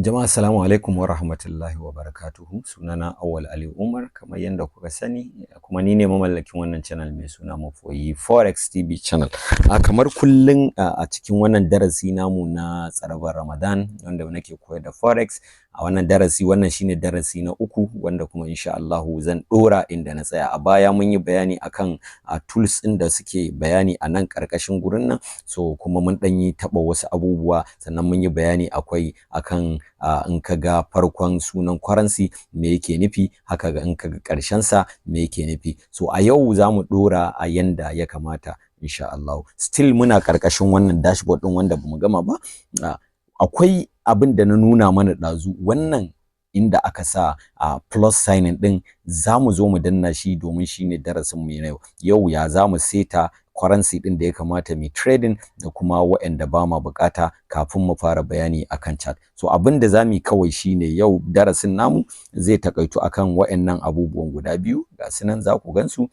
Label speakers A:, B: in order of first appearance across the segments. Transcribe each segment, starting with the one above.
A: Jama'a, assalamu alaikum wa rahmatullahi wa barakatuhu. Sunana Awwal Ali Umar, kamar yadda kuka sani, kuma ni ne mamallakin wannan channel mai suna Mafoyi Forex TV channel. A kamar kullun, a cikin wannan darasi namu na tsarabar Ramadan wanda nake koyar da Forex, a wannan darasi, wannan shine darasi na uku, wanda kuma insha Allahu zan dora inda na tsaya. A baya mun yi bayani akan tools ɗin da suke bayani a nan ƙarƙashin gurin nan. So kuma mun ɗan yi taɓa wasu abubuwa, sannan mun yi bayani akwai akan in ka ga farkon sunan currency, me yake nufi, haka ga in ka ga ƙarshen sa, me yake nufi. So a yau za mu ɗora a yanda ya kamata insha Allahu. Still muna ƙarƙashin wannan dashboard ɗin wanda bamu gama ba. Akwai abin da na nuna mana ɗazu, wannan inda aka sa a plus sign ɗin, za mu zo mu danna shi domin shine darasin mu na yau. Yau ya za mu seta currency ɗin da ya kamata mu trading da kuma waɗanda ba ma buƙata, kafin mu fara bayani akan chart. So abin da za mu yi kawai shine, yau darasin namu zai taƙaitu akan waɗannan abubuwan guda biyu. Ga su nan za ku gan su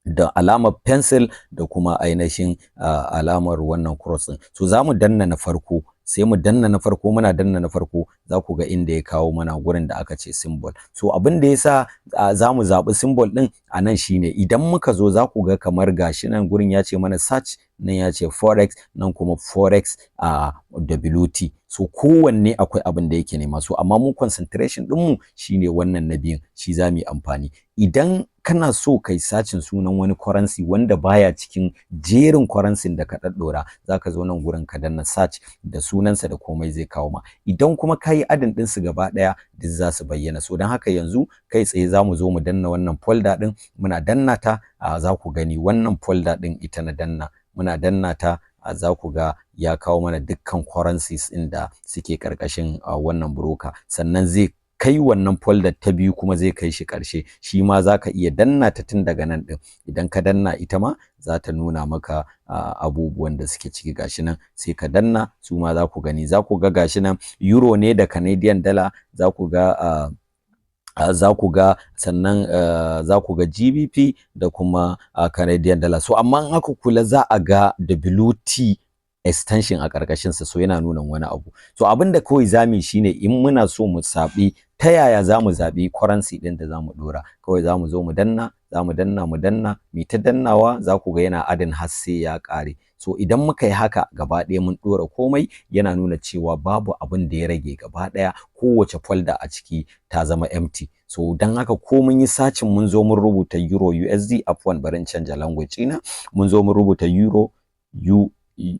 A: da alamar pencil da kuma ainihin alamar wannan cross ɗin. So za mu danna na farko, sai mu danna na farko. Muna danna na farko, za ku ga inda ya kawo mana gurin da aka ce symbol. So abin da yasa za mu zaɓi symbol ɗin a nan shine, idan muka zo za ku ga kamar gashi nan gurin ya ce mana search, nan ya ce forex, nan kuma forex WT. So kowanne akwai abin da yake nema. So amma mu concentration ɗinmu shine wannan na biyun, shi za mu yi amfani. Idan kana so kai searching sunan wani currency wanda baya cikin jerin currency da ka ɗaɗɗora, zaka zo nan gurin ka danna search da sunansa da komai, zai kawo ma. Idan kuma ka yi adding ɗinsu gaba ɗaya, duk za su bayyana. So don haka yanzu kai tsaye za mu zo mu danna wannan folder ɗin. Muna danna ta, za ku gani wannan folder ɗin ita na danna. Muna danna ta, za ku ga ya kawo mana dukkan currencies ɗin da suke ƙarƙashin wannan broker. Sannan zai kai wannan folder ta biyu kuma zai kai shi ƙarshe. Shi ma za ka iya danna ta tun daga nan ɗin. Idan ka danna, ita ma za ta nuna maka abubuwan da suke ciki. Gashi nan, sai ka danna su ma, za ku gani, za ku ga gashi nan euro ne da Canadian dollar. Za ku ga, sannan za ku ga GBP da kuma Canadian dollar. So amma in aka kula, za a ga WT extension a ƙarƙashin sa, so yana nuna wani abu. So abin da kawai zamu yi shine, in muna so mu zaɓi ta yaya zamu zaɓi currency ɗin da zamu ɗora, kawai zamu zo mu danna, zamu danna, mu danna, mu ta dannawa, za ku ga yana adding har sai ya ƙare. So idan muka yi haka gaba ɗaya, mun ɗora komai, yana nuna cewa babu abin da ya rage gaba ɗaya, kowace folder a ciki ta zama empty. So don haka ko mun yi searching, mun zo mun rubuta euro USD, afwan, bari in canja language ɗina, mun zo mun rubuta euro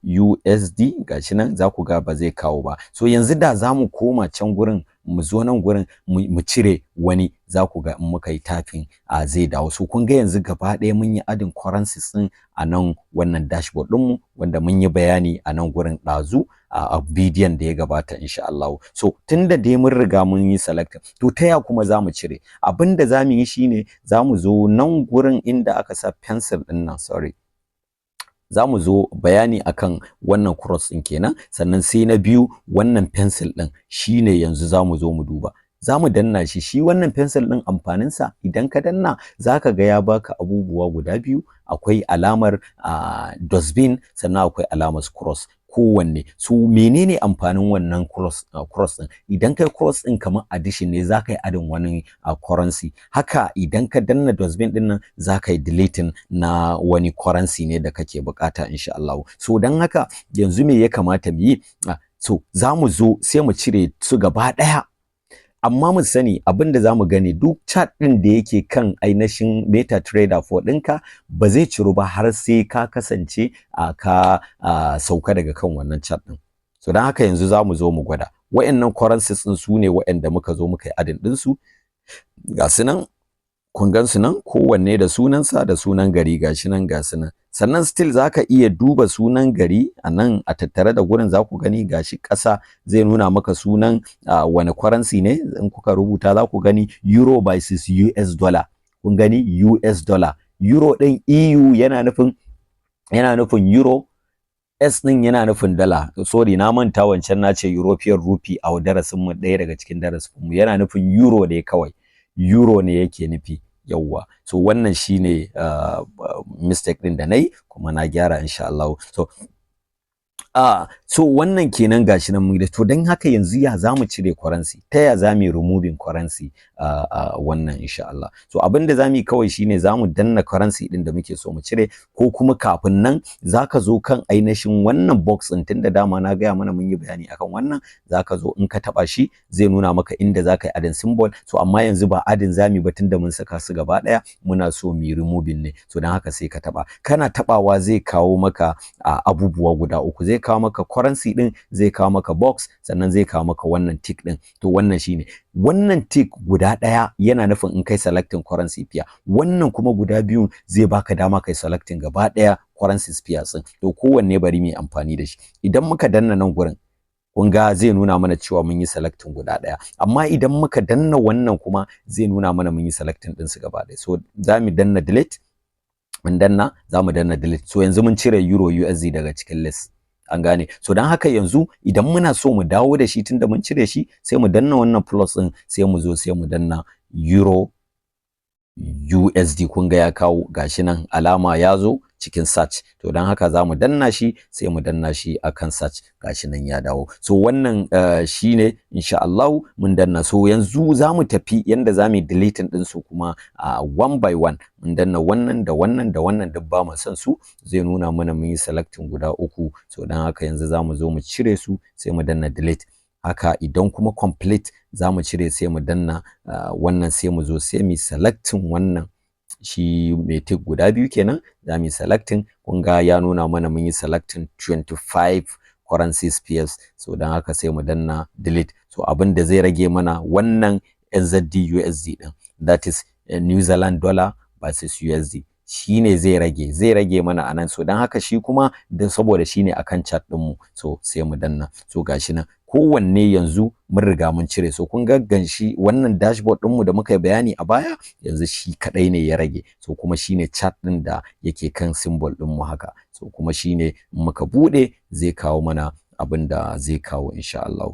A: USD, gashi nan, za ku ga ba zai kawo ba. So yanzu da za mu koma can gurin, mu zo nan gurin mu cire wani, za ku ga in muka yi typing a zai dawo. So kun ga yanzu gaba ɗaya mun yi adding currencies ɗin a nan wannan dashboard ɗinmu, wanda mun yi bayani a nan gurin ɗazu a bidiyon da ya gabata insha Allah. So tunda dai mun riga mun yi selecting, to ta ya kuma za mu cire? Abin da za mu yi shine, za mu zo nan gurin inda aka sa pencil ɗin nan, sorry, za mu zo bayani akan wannan cross ɗin kenan. Sannan sai na biyu, wannan pencil ɗin, shine yanzu za mu zo mu duba, za mu danna shi. Shi wannan pencil ɗin, amfaninsa, idan ka danna za ka ga ya baka abubuwa guda biyu. Akwai alamar dustbin, sannan akwai alamar cross kowanne. So menene amfanin wannan cross ɗin? Idan kai cross ɗin, kamar addition ne, za ka yi adding wani currency. Haka idan ka danna dustbin ɗin nan, za ka yi deleting na wani currency ne da kake bukata insha Allah. So don haka yanzu me ya kamata mu yi? So za mu zo sai mu cire su gaba ɗaya. Amma mu sani, abin da za mu gani, duk chart ɗin da yake kan ainihin MetaTrader 4 ɗinka ba zai ciru ba har sai ka kasance a ka sauka daga kan wannan chart ɗin. So don haka yanzu za mu zo mu gwada wa'annan currencies ɗin. Su ne wa'anda muka zo muka yi adding ɗinsu, ga su nan, kun gan su nan, kowanne da sunansa da sunan gari. Gashi nan, ga su nan. Sannan still zaka iya duba sunan gari a nan a tattare da gurin. Za ku gani gashi ƙasa, zai nuna maka sunan wani currency ne. In kuka rubuta, za ku gani euro versus US dollar. Kun gani US dollar, euro ɗin EU yana nufin euro, S ɗin yana nufin dala. Sorry, na manta wancan na ce European rupee a darasin mu, ɗaya daga cikin darasin mu. Yana nufin euro ne kawai, euro ne yake nufi, yawwa. So wannan shine mistake ɗin da nayi, kuma na gyara insha Allah. So So wannan kenan, gashi nan mun da. To, don haka yanzu ya zamu cire currency? Ta ya zamu yi removing currency? Wannan insha Allah. So abin da zamu yi kawai shine zamu danna currency din da muke so mu cire, ko kuma kafin nan zaka zo kan ainihin wannan box din, tunda dama na gaya mana mun yi bayani akan wannan. Zaka zo, in ka taba shi zai nuna maka inda zaka yi adding symbol. So amma yanzu ba adding zamu ba, tunda mun saka su gaba daya, muna so mu yi removing ne. So don haka sai ka taba. Kana tabawa zai kawo maka abubuwa guda uku. Zai kawo maka currency din, zai kawo maka box, sannan zai kawo maka wannan tick din. To, wannan shine wannan tick guda ɗaya yana nufin in kai selecting currency pair. Wannan kuma guda biyun zai baka dama kai selecting gaba ɗaya currency pairs din. To, kowanne bari mu yi amfani da shi. Idan muka danna nan gurin, kun ga zai nuna mana cewa mun yi selecting guda ɗaya, amma idan muka danna wannan kuma zai nuna mana mun yi selecting ɗin su gaba ɗaya. So za mu danna delete. Mun danna, za mu danna delete. So yanzu mun cire euro USD daga cikin list, an gane? So don haka yanzu idan muna so mu dawo da shi, tunda mun cire shi, sai mu danna wannan plus din, sai mu zo sai mu danna euro USD. Kun ga ya kawo, gashi nan alama ya zo cikin search. To, don haka za mu danna shi, sai mu danna shi akan search, gashi nan ya dawo. So wannan shine insha Allah mun danna. So yanzu za mu tafi yanda za mu deleting din su kuma one by one. Mun danna wannan da wannan da wannan, duk ba mu son su. Zai nuna mana mun yi selecting guda uku. So don haka yanzu za mu zo mu cire su, sai mu danna delete. Haka idan kuma complete za mu cire, sai mu danna wannan, sai mu zo sai mu selecting wannan, shi mai tick guda biyu kenan za mu yi selecting. Kun ga ya nuna mana mun yi selecting 25 currency pairs. So don haka sai mu danna delete. So abin da zai rage mana wannan NZD USD din, that is New Zealand dollar versus USD, shine zai rage mana anan. So don haka shi kuma da saboda shine akan chart din mu, so sai mu danna. So gashi nan kowanne yanzu mun riga mun cire. So kun ga ganshi wannan dashboard ɗinmu da muka yi bayani a baya, yanzu shi kadai ne ya rage. So kuma shine chart ɗin da yake kan symbol ɗinmu haka. So kuma shine muka bude zai kawo mana abin da zai kawo insha Allah.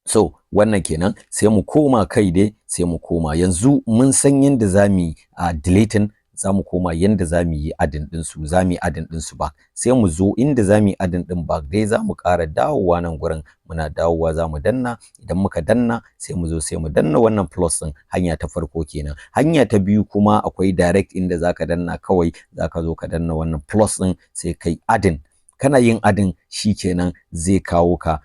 A: So wannan kenan. Sai mu koma kai dai, sai mu koma. Yanzu mun san yadda za mu yi deleting, za mu koma yanda za mu yi adding ɗinsu, za mu yi adding ɗinsu back. Sai mu zo inda za mu yi adding ɗin back dai, za mu ƙara dawowa nan gurin. Muna dawowa za mu danna. Idan muka danna, sai mu zo sai mu danna wannan plus ɗin. Hanya ta farko kenan. Hanya ta biyu kuma akwai direct inda zaka danna kawai, zaka zo ka danna wannan plus ɗin, sai kai adding. Kana yin adding shikenan zai kawo ka.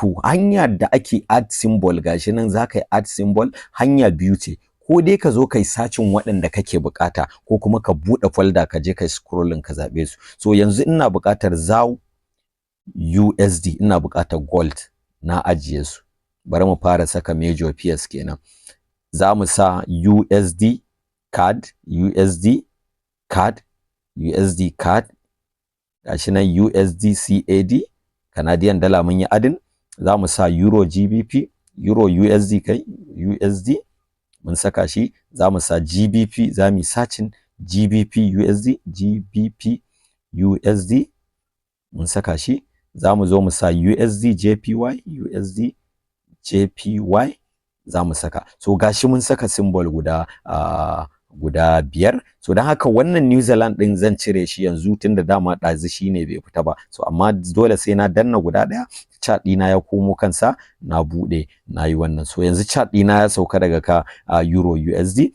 A: To, hanya da ake add symbol, gashi nan zaka yi add symbol, hanya biyu ce: ko dai ka zo kai searching waɗanda kake bukata, ko kuma ka buɗe folder ka je kai scrolling ka zaɓe su. So yanzu ina buƙatar XAU USD, ina buƙatar gold, na ajiye su. Bari mu fara saka major pairs kenan. Za mu sa USD CAD, USD CAD, USD CAD, gashi nan USD CAD, Canadian dollar, mun yi adding. Za mu sa euro GBP, euro USD kai, USD mun saka shi. Za mu sa GBP, za mu yi searching GBP USD, GBP USD mun saka shi. Za mu zo mu sa USD JPY, USD JPY za mu saka. So gashi mun saka symbol guda biyar. So don haka wannan New Zealand din zan cire shi yanzu, tunda dama ɗazu shi ne bai fita ba. So amma dole sai na danna guda ɗaya, chart ɗina ya komo kansa, na buɗe na yi wannan. So yanzu chart ɗina ya sauka daga ka euro USD.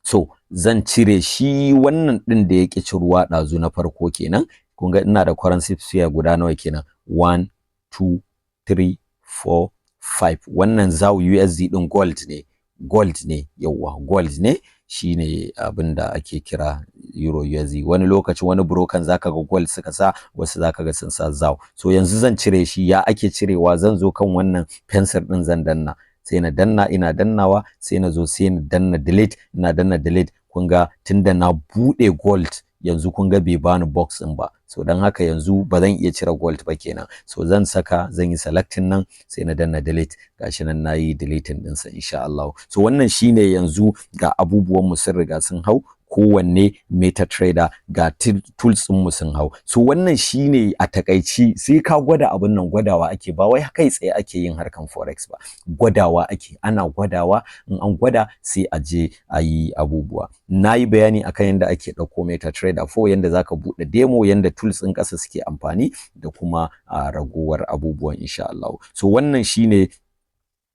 A: So zan cire shi wannan ɗin da ya ƙi ciruwa ɗazu na farko kenan. Kun ga ina da currency pair guda nawa kenan? 1, 2, 3, 4, 5. Wannan XAU USD ɗin gold ne, gold ne, yawwa, gold ne. Shine abin da ake kira euro USD. Wani lokacin wani broker zaka ga gold suka sa, wasu zaka ga sun sa XAU. So yanzu zan cire shi. Ya ake cirewa? Zan zo kan wannan pencil din, zan danna, sai na danna. Ina dannawa sai na zo sai na danna delete. Ina danna delete, kun ga tunda na bude gold yanzu, kun ga bai bani box din ba. So don haka yanzu ba zan iya cire gold ba kenan. So zan saka, zan yi selecting nan, sai na danna delete. Gashi nan nayi deleting ɗinsa insha Allah. So wannan shine. Yanzu ga abubuwan mu sun riga sun hau. Kowanne MetaTrader, ga tools ɗin mu sun hau. So wannan shine a takaici. Sai ka gwada abun nan, gwadawa ake, ba wai kai tsaye ake yin harkan forex ba, gwadawa ake. Ana gwadawa, in an gwada sai a je a yi abubuwa. Na yi bayani akan yadda ake ɗauko MetaTrader 4, yanda zaka buɗe demo, yanda tools ɗin ƙasa suke amfani, da kuma a ragowar abubuwan, insha Allah. So wannan shine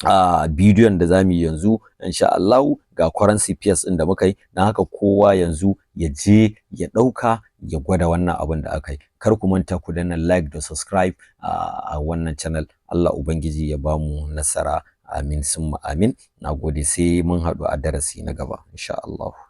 A: a bidiyon da zamu yi yanzu, insha Allah. Ga currency pairs ɗin da muka yi. Don haka kowa yanzu ya je ya ɗauka ya gwada wannan abin da aka yi. Kar ku manta ku danna like da subscribe a wannan channel. Allah Ubangiji ya bamu nasara, amin summa amin. Nagode, sai mun haɗu a darasi na gaba, insha Allah.